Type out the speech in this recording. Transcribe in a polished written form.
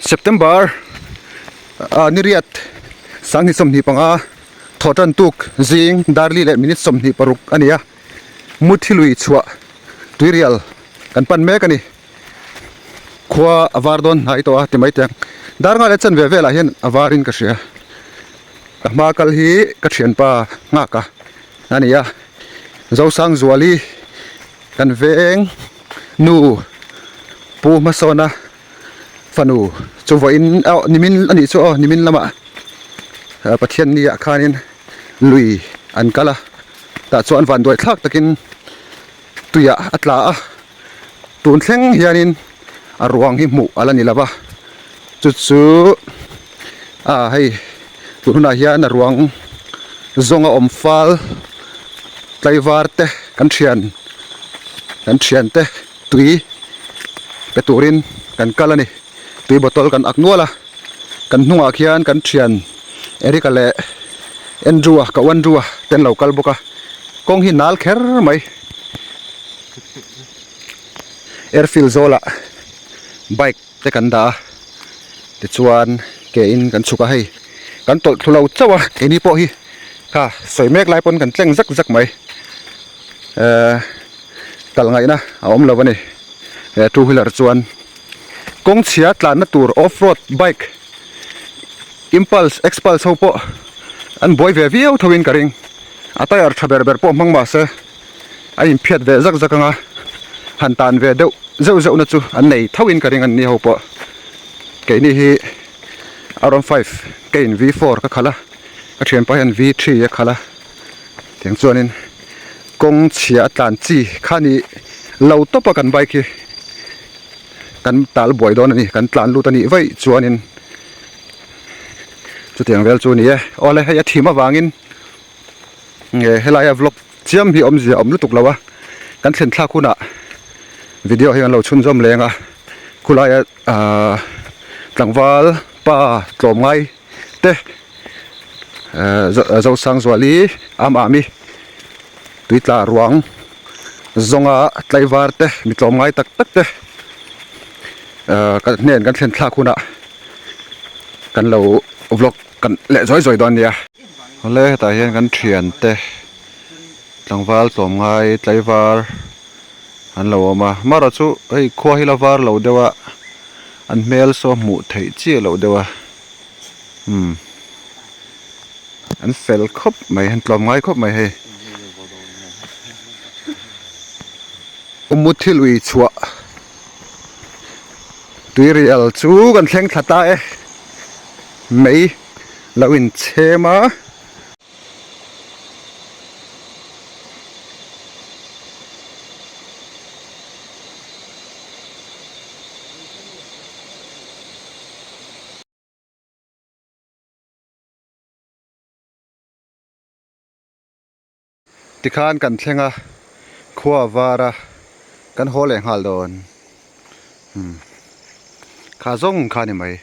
September ah niriat sanghnih 25 thawh tan tuk zing darli leh minute 26 a ni a muthi lui chhuah tuirial kan pan mek a ni khua a var dawn hnai tawh a ti mai teh ang dar nga leh chanve velah hian a varin ka hria ka hma kal hi ka thianpa nghak a a ni a Zosangzuali kan veng nu pu hmasawna fanu chu vawiin aw nimin a nih chu aw nimin lamah Pathian ni ah khanin lui an kal a tah chuan vanduai thlak takin tuiah a tla a tun thleng hianin a ruang hi hmuh a la ni lo va chu chu ah hei tun hunah hian a ruang zawnga awm fal tlaivar te kan thian kan thian te tui pe turin kan kal a ni tui bottle kan ak nual a kan hnungah khian kan thian Eric-a leh Andrew-a ka u Andrew-a te an lo kal bawk a kawng hi nal kher mai. Airfield zawlah bike te kan dah a tichuan ke in kan chhuk a hei kan tawlh thlu lo chauh a keini pawh hi kha sawi mek lai pawn kan tleng zak zak mai ehh kal ngaihna a awm lo a ni he two wheeler chuan kawng chhia tlanna tur off road bike impulse xpulse ho pawh an buai ve viau tho in ka ring a tyre tha ber ber pawh hmang mahse. a inphiat ve zak zak anga han tan ve deuh zeuh zeuh na chu an nei tho in ka ring an ni ho pawh keini hi R 5 keiin V 4 ka khalh a ka thianpa hian V 3 a khalh a tiang chuanin kawng chhia a tlan chi kha ni lo tawp a kan bike hi kan tal buai dawn a ni kan tlan lut a nih vaih chuanin chutiang vel chu a ni e awle hei a thim avangin. Nge helaia vlog chiam hi awmzia awm lutuk lo a kan thlen thlak hunah video hi kan lo chhunzawm leng a khulaia ahh tlangval pa tlawm ngai te ahh Zosangzuali am ami tuitla ruang zawnga tlaivar te mi tlawm ngai tak tak te ahh kan hnen kan thlen thlak hunah kan lo vlog kan leh zawi zawi dawn nia. Awle hetah hian kan thiante tlangval tlawmngai tlaivar an lo awm a marawh chu hei khua hi la var lo deuh a an hmel saw hmuh theih chiah loh deuh a umm an fel khawp mai an tlawmngai khawp mai hei Umuthi lui chhuah tuirial chu kan thleng thla ta e mei. Lo inchhem a. Tikhan kan thleng a, khua a var a, kan haw leh nghal dawn. Kha zawng kha ni mai.